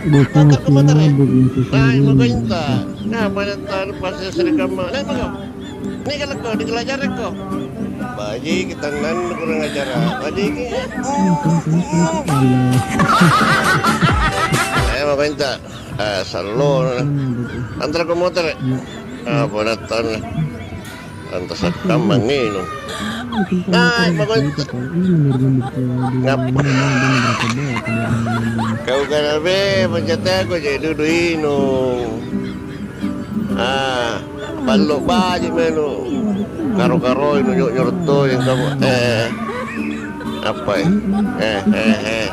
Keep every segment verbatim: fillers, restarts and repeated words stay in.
Motorku motere'. Nai' mako inta. Ngapa nattanu pasi sirikamma? Nai' mako. Ini kalakko, dikelajarekko. Baji' kitannannu kurang ajara. Baji' ki. Ayo mako inta. Eh, sallo. Antarako motere'. Apa nattanu? Anta sakkamma nginung. Nai' mako inta. Ngap-, kau karabe, pancateko je dudu inung. Ah, ballo baji' menu. Karo-karoi nu nyo-, nyorotoi kamu. Eh, apa, eh? Eh, eh, eh.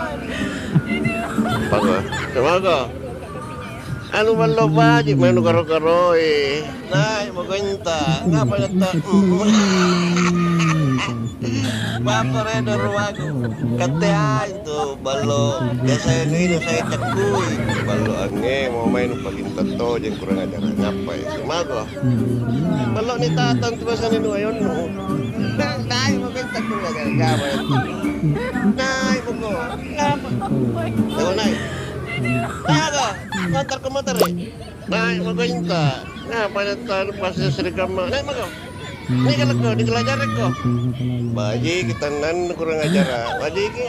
Apa gua? Coba gua. Anu ballo baji' menu karo-karoi. Nai' mako inta, ngapa natta? Bapa redo rumaku. Katte ai tu ballo. Biasa ini saya cekui. Ballo ange mau main paling tojeng kurang ajar. Ngapa ya? Mako. Ballo ni tatang tu biasa ni nu ayonnu. Nai' mako inta kurang ajar. Ngapa ya? Nai' mako. Ngapa? Tahu nai'. Nai' apa? Motor ke motor ya? Nai' mako inta. Ngapa nattanu pasi sirikamma? Nai' mako. Ini kalakko, dikelajarekko. Baji' kitannannu kurang ajara. Baji' ki.